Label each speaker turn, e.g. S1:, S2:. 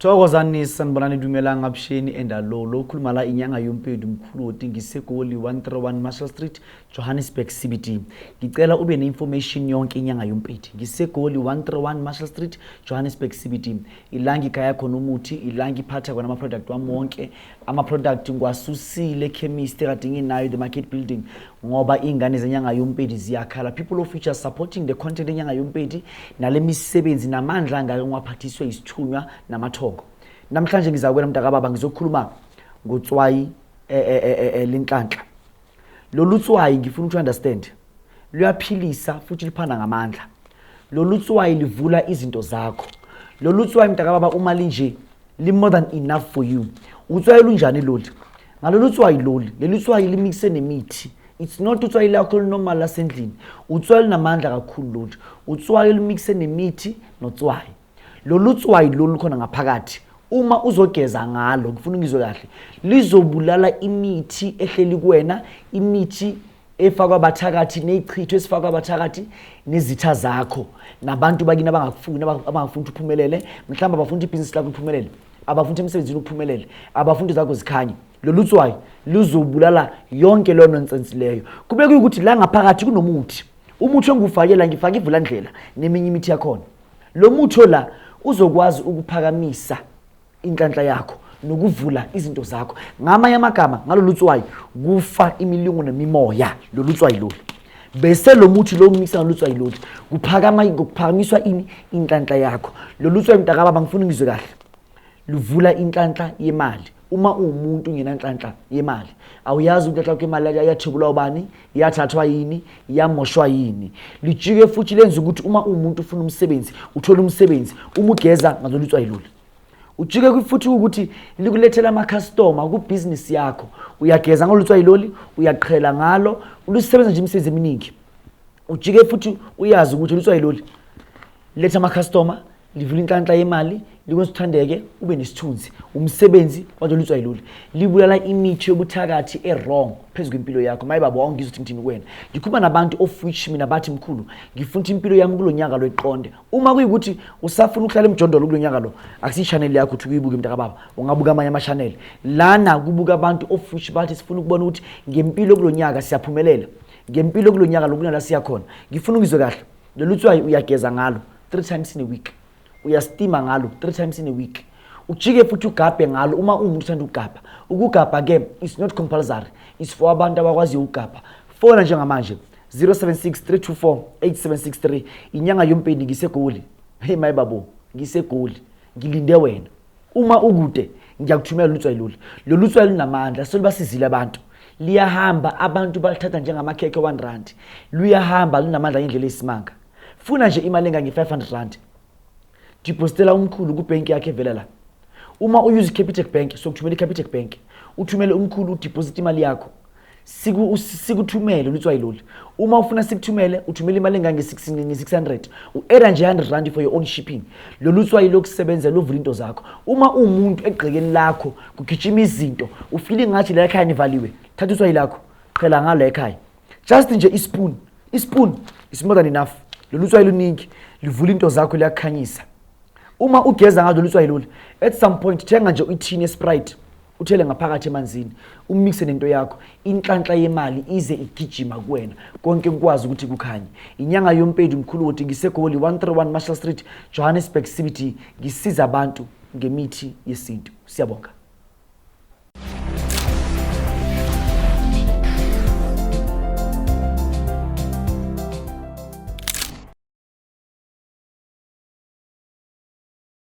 S1: Thokozani, sanibonani, dumelang, avuxeni endalolo. Ukhuluma la inyanga yompedu mkhulu ngiseGoli, 131 Marshall Street, Johannesburg CBD. Ngicela ube ne-information yonke inyanga yompedi. NgiseGoli, 131 Marshall Street, Johannesburg CBD. Ila ngikhaya khona umuthi, ila ngiphatha khona ama-product wami wonke. Ama-product ngiwasusile chemist ekade nginayo, the Market Building, ngoba iy'ngane zenyanga yompedi ziyakhala. People of which are supporting the content enyanga yompedi nale misebenzi namandla angaka ngiwaphathiswe isithunywa namathongo. Namhlanje ngizakwena mntakababa, ngizokhuluma ngotswayi lenhlanhla. Lolu tswayi, ngifuna ukuthi understand, luyaphilisa futhi liphana ngamandla. Lolu tswayi livula izinto zakho. Lolu tswayi, mntakababa, uma linje li more than enough for you. Utswayi lunjani lolu? Ngalolu tswayi lolu, leli tswayi limixe nemithi. It's not utswayi lakho olunormal lasendlini. Utswayi lunamandla kakhulu lolu. Utswayi lumixe nemithi notswayi. Lolu tswayi lolu khona ngaphakathi, uma uzogeza ngalo, ngifuna ungizwe kahle, lizobulala imithi ehleli kuwena, imithi efakwa abathakathi neyichitho esifakwa abathakathi nezitha zakho nabantu bakini abangakufuni, abangafuni ukuthi uphumelele. Mhlawumbe abafuna ukuthi ibhizinisi lakho liphumelele, abafuna ukuthi emsebenzini uphumelele, abafuna ukuthi zakho zikhanye. Lolu tswayi luzobulala yonke leyo nonsense leyo. Kube kuyukuthi la ngaphakathi kunomuthi, umuthi engiwufakela, ngifake ivulandlela neminye imithi yakhona. Lo muthi la uzokwazi ukuphakamisa inhlanhla yakho nokuvula izinto zakho. Ngamanye amagama, ngalolu tswayi kufa imilingo nemimoya. Lolu tswayi lolu, bese lo muthi lo umikisa ngalolu tswayi lolu, kuphakama, kuphakamiswa ini? Inhlanhla yakho. Lolu tswayi, mntakababa, ngifuna ungizwe kahle, luvula inhlanhla yemali. Uma uwumuntu ungenanhlanhla yemali, awuyazi inhlanhla yakho yemali yathebulwa ubani, yathathwa yini, yamoshwa yini. Lijike futhi lenze ukuthi uma uwumuntu ufuna umsebenzi, uthole umsebenzi uma ugeza ngalolu tswayi lolu. Ujike futhi ukuthi likulethela amakhastoma kubhizinisi yakho. Uyageza ngolu tswayi loli, uyaqhela ngalo, lusebenza nje imisebenzi eminingi. Ujike futhi uyazi ukuthi lutswayi loli letha amakhastoma, livula inhlanhla yemali, likwenza uthandeke, ube nesithunzi. Umsebenzi walolu tswayi lolu, libulala imithi yobuthakathi e-wrong phezu kwempilo yakho. Maye baba, wawungizwa ukuthi ngithini kuwena. Ngikhuluma nabantu of which mina bathi, "Mkhulu, ngifuna ukuthi impilo yami kulo nyaka lo iqonde." Uma kuyikuthi usafuna ukuhlala emjondolo kulo nyaka lo, akusiyi-channel yakho ukuthi uyibuke, mntakababa. Ungabuka amanye ama-channel. Lana kubuka abantu of which bathi, "Sifuna ukubona ukuthi ngempilo kulo nyaka siyaphumelela, ngempilo kulo nyaka lo kunala siya khona." Ngifuna ungizwe kahle. Lolu tswayi uyageza ngalo three times in a week, uyastima ngalo three times in a week, ujike futhi ugabhe ngalo uma uwumuntu uthanda ukugabha. Ukugabha-ke is not compulsory, is for abantu abakwaziyo ukugabha. Fona njengamanje 076 324 8763. Inyanga yompeni, ngiseGoli. Hey my babo, ngiseGoli, ngilinde wena. Uma ukude, ngiyakuthumela lutswayi lolu. Lolu tswayi lunamandla, solubasizile abantu. Liyahamba, abantu balithatha njengamakhekhe R1. Luyahamba, lunamandla ngendlela eyisimanga. Funa nje imali engange-R500, depositela umkhulu kubhenki yakhe evela la. Uma u-use i-Capitec Bank, sokuthumela i-Capitec Bank, uthumele umkhulu, udeposit imali yakho, sikuthumele lutswayi lolu. Uma ufuna sikuthumele, uthumele imali engange-600, u-adda nje R100 for your own shipping. Lolu tswayi lokusebenza, lovula into zakho. Uma uwumuntu egqekeni lakho kugijima izinto, ufile ngathi la ekhaya nivaliwe, thatha utswayi lakho, qhela ngalo ekhaya. Just nje ispoon, ispoon is more than enough. Lolu tswayi luningi, livula into zakho, liyakukhanyisa. Uma ugeza ngalo lolu tswayi lolu, at some point thenga nje ithini yeSprite, uthele ngaphakathi emanzini, umixe nento yakho, inhlanhla yemali ize igijima kuwena, konke kukwazi ukuthi kukhanye. Inyanga yompedi mkhulu wothi, ngiseGoli, 131 Marshall Street, Johannesburg CBD. Ngisiza abantu ngemithi yesintu. Siyabonga.